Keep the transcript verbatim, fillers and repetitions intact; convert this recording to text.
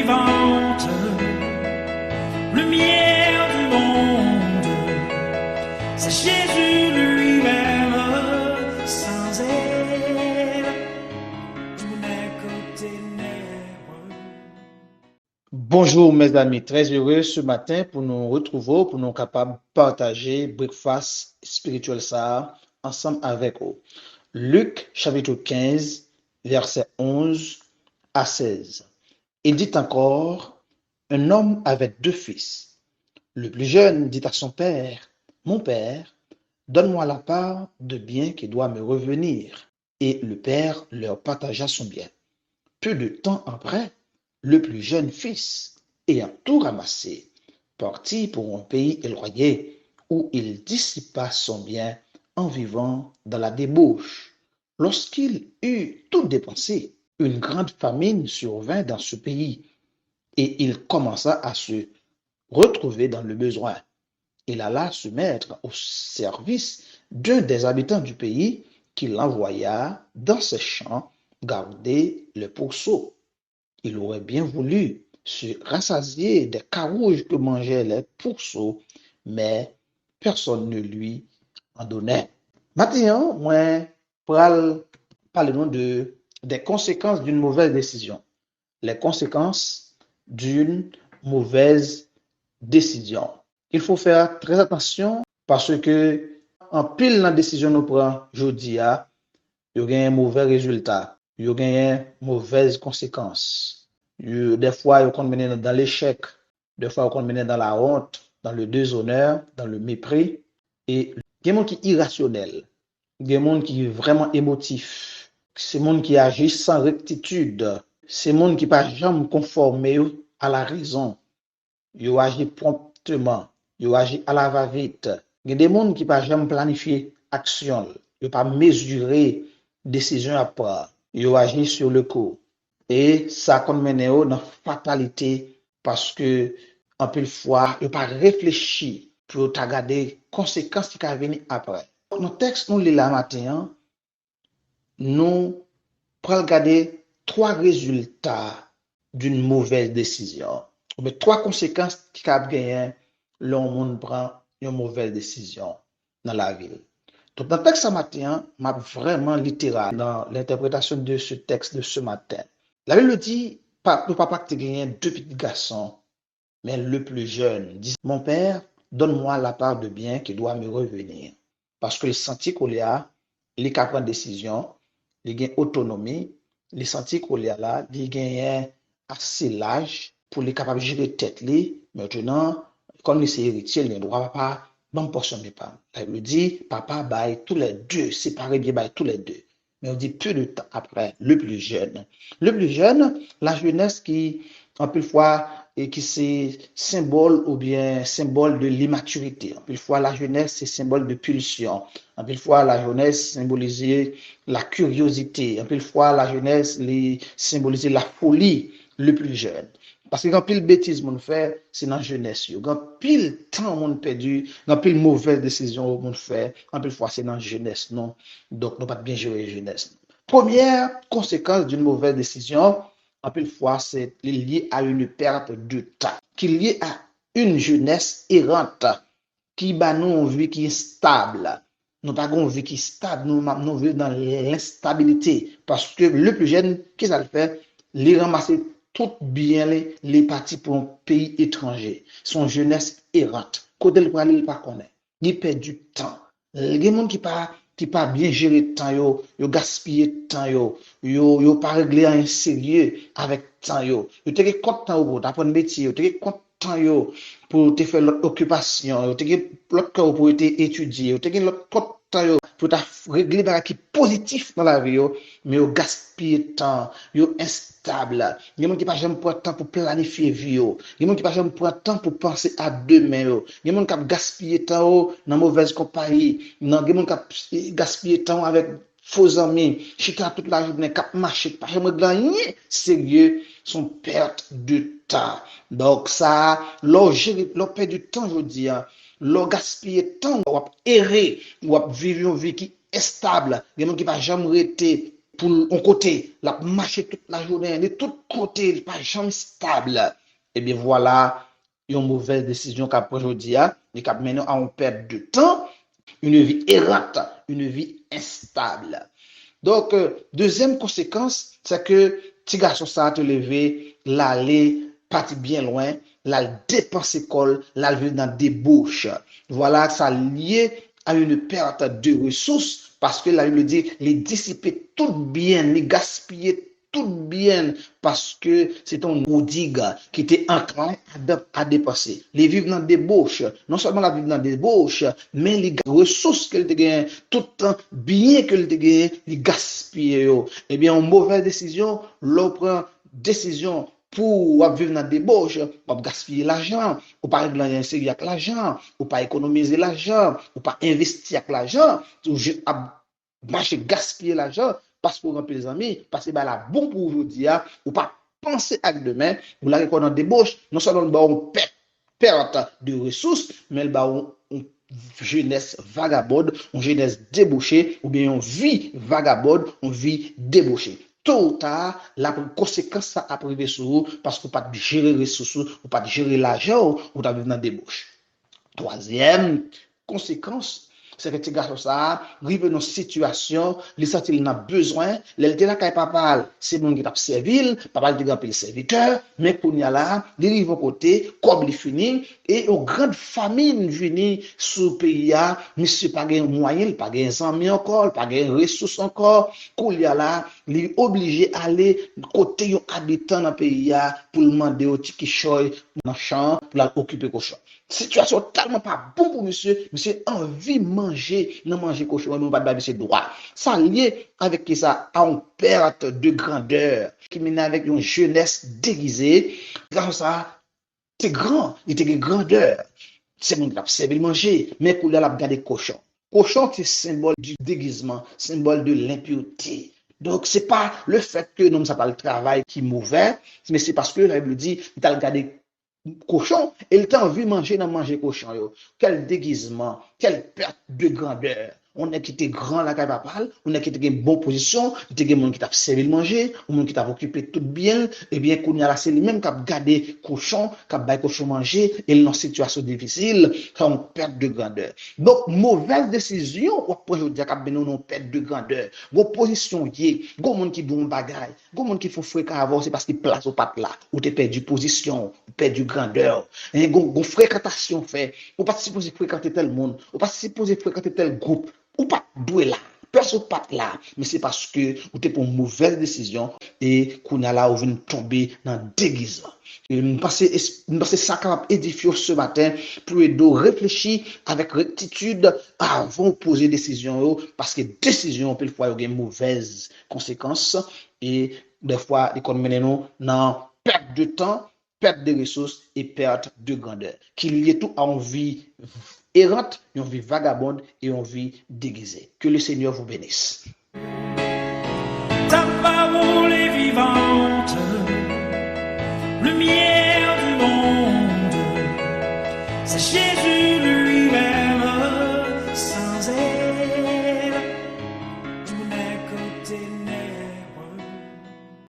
Vivante, lumière du monde, c'est Jésus lui-même, sans elle, tout n'est que ténèbres. Bonjour mes amis, très heureux ce matin pour nous retrouver, pour nous capables partager breakfast spirituel ça ensemble avec vous. Luc chapitre quinze, verset onze à seize. Il dit encore, un homme avait deux fils. Le plus jeune dit à son père, mon père, donne-moi la part de bien qui doit me revenir. Et le père leur partagea son bien. Peu de temps après, le plus jeune fils, ayant tout ramassé, partit pour un pays éloigné, où il dissipa son bien en vivant dans la débauche. Lorsqu'il eut tout dépensé, une grande famine survint dans ce pays, et il commença à se retrouver dans le besoin. Il alla se mettre au service d'un des habitants du pays, qui l'envoya dans ses champs garder les pourceaux. Il aurait bien voulu se rassasier des carouges que mangeaient les pourceaux, mais personne ne lui en donnait. Maten an, mwen pral pale nou de des conséquences d'une mauvaise décision. Les conséquences d'une mauvaise décision. Il faut faire très attention parce que anpil nan desizyon nou pran jodi a, yo genyen movè rezilta, yo genyen movèz konsekans. Yo, dèfwa, yo konn mennen nou dans l'échec, dèfwa, yo konn mennen dans la honte, dans le déshonneur, dans le mépris. E gen moun ki irasyonèl, gen moun ki vrèman emotif, se moun ki aji san rektitid, se moun ki pa janm konfòme yo a la rezon. Yo aji pwonpteman, yo aji alavavit. Gen de moun ki pa janm planifye aksyon l, yo pa mezire desizyon y ap pran, yo aji sur le coup. E sa konn mennen yo nan fatalite paske anpil fwa yo pa reflechi pou yo ta gade konsekans ki ka vini apre. Nan tèks nou li la maten an, nou pral gade twa rezilta d'une mauvaise décision. Oubyen twa konsekans ki ka ap genyen lè yon moun pran yon movèz desizyon nan lavi l. Donk, nan tèks sa maten an, m ap vrèman literal dans l'interprétation de ce texte de ce matin. La Bible dit, pa, nou papa ki te genyen de pitit gason, men le plus jeune dit, mon père, donne-moi la part de bien qui doit me revenir. Paske l santi koulye a, li ka pran desizyon, li gen otonomi, li santi koulye a la, li genyen ase laj pou li kapab jere tèt li. Mentenan, kòm li se eritye, li gen dwa, papa, ban m pòsyon byen pa m. La Bible di, papa bay toulède, separe byen bay toulède. Men yo di, peu de temps après, le plus jeune. Le plus jeune, la jeunesse ki, anpil fwa, e ki se senbòl oubyen senbòl de l'imaturité. Anpil fwa, la jeunesse se senbòl de pulsion. Anpil fwa, la jeunesse senbolize la curiosité. Anpil fwa, la jeunesse li senbolize la folie, le plus jeune. Paske gen anpil betiz moun fè, se nan jenès yo. Gen anpil tan moun pèdi, gen anpil movèz desizyon moun fè, anpil fwa se nan jenès nou. Donk, nou pa t byen jere jenès nou. Premyè konsekans d'une mauvaise décision, anpil fwa, se li lye a une perte de temps, ki lye a une jeunesse errante, ki ba nou yon vi ki enstab. Nou pa gen yon vi ki stab, nou, nou viv nan lenstabilite. Paske le plus jeune, kisa l fè? Li ranmase tout byen li, li pati pou yon peyi etranje. Se yon jenès erant. Kote l prale, li pa konnen. Li pèdi tan. Gen moun ki pa, ki pa byen jere tan yo, yo gaspiye tan yo, yo, yo pa regle anyen serye avèk tan yo. Yo te gen kont tan yo pou yo t aprann metye, yo te gen kont tan yo pou yo te fè lòt okipasyon, yo te gen lòt tan yo pou yo te etidye, yo te gen lòt kont tan yo pou yo ta regle bagay ki pozitif nan lavi yo, men yo gaspiye tan, yo enstab. Gen moun ki pa janm pran tan pou planifye vi yo. Gen moun ki pa janm pran tan pou panse a demen yo. Gen moun k ap gaspiye tan yo nan movèz konpayi. Nan, gen moun k ap gaspiye tan yo avèk fo zanmi, chita tout lajounen, k ap mache, k pa janm regle anyen serye, se yon pèt de tan. Donk, sa a, lè w jere, lè w pèdi tan jodi a, lè w gaspiye tan w, w ap ere, w ap viv yon vi ki enstab. Gen moun ki pa janm rete pou l yon kote, l ap mache tout lajounen, li tout kote, li pa janm estab. Ebyen vwala, yon movèz desizyon k ap pran jodi a, e k ap mennen a yon pèt de tan, une vie errante, une vie instable. Donk, euh, dezyèm konsekans, se ke ti gason sa a te leve, l ale, pati byen lwen, l al depanse kò l, l al viv nan debouch. Vwala, sa lye a une perte de ressources, paske Labib di, li disipe tout byen, li gaspiye tout byen, paske se te yon pwodig ki te anklen a, a depanse. Li viv nan debouch. Non sèlman l ap viv nan debouch, men li ga-, resous ke l te genyen, tout byen ke l te genyen, li gaspiye yo. Ebyen, yon movèz desizyon, lè w pran desizyon pou w ap viv nan debouch, w ap gaspiye lajan, ou pa regle anyen serye ak lajan, ou pa ekonomize lajan, ou pa envesti ak lajan, ou jis ap mache gaspiye lajan, paske w gen anpil zanmi, paske bagay la bon pou ou jodi a, ou pa panse ak demen, ou lage kò w nan debouch, non sèlman l ba w yon pèt, perte de ressources, men l ba w yon jenès vagabond, yon jenès debouche, oubyen yon vi vagabond, yon vi debouche. To ou ta, la konsekans sa ap rive sou ou, paske w pa t jere resous ou, ou pa t jere lajan w, ou t ap viv nan debouch. Twazyèm konsekans, se ke ti gason sa a rive nan sitiyasyon, li santi l nan bezwen, lè l te lakay papa l, se moun ki t ap sèvi l, papa l te gen anpil sèvitè, men kounye a la, li rive yon kote, kòb li fini, e yon grand famine vini sou peyi a, misye pa gen mwayen, li pa gen zanmi ankò, li pa gen resous ankò, kounye a la, li oblije ale kote yon abitan nan peyi a pou l mande yon ti kichòy nan chan an pou l al okipe kochon. Sitiyasyon tèlman pa bon pou misye, misye anvi manje nan manje kochon an, men yo pa t bay misye dwa. Sa lye avèk kisa? A yon pèt de grandè ki mennen avèk yon jenès degize. Gason sa a te gran, li te gen grandè. Se moun ki t ap sèvi l manje, men kounye a l ap gade kochon. Kochon se senbòl di degizman, senbòl de lenpirte. Donk, se pa le fèt ke nonm sa pa al travay ki movè, men se paske Labib di, li t al gade kochon, e li te anvi manje nan manje kochon yo. Kèl degizman, kèl pèt de grandè. Yon nèg ki te gran lakay papa l, yon nèg ki te gen bon pozisyon, li te gen moun ki t ap sèvi l manje, yon moun ki t ap okipe tout byen l, ebyen, kounye a la, se li menm k ap gade kochon, k ap bay kochon manje, e l nan sitiyasyon difisil, sa yon pèt de grandè. Donk, movèz desizyon w ap pran jodi a k ap mennen w nan yon pèt de grandè. Gon pozisyon w ye, gon moun ki di w yon bagay, gon moun ki fè w frekan avè w, se paske plas ou pa t la. Ou te pèdi pozisyon w, ou pèdi grandè w. Gon, gon frekantasyon w fè. Ou pa t sipoze frekante tèl moun. Ou pa t sipoze frekante tèl gwoup. Ou pa t dwe la. Plas ou pa t la. Men se paske ou te pran yon movèz desizyon e kounye a la ou vin tonbe nan degizman. E m panse, m panse sa kapab edifye w ce matin pou ede w reflechi avèk rektitid avan w poze desizyon yo, paske desizyon anpil fwa yo gen movèz konsekans e dèfwa li konn mennen nou nan pèt de tan, pèt de resous e pèt de grandè, ki lye tou a yon vi erant, yon vi vagabond e yon vi degize. Que le Seigneur vous bénisse. Tap pa boule vivan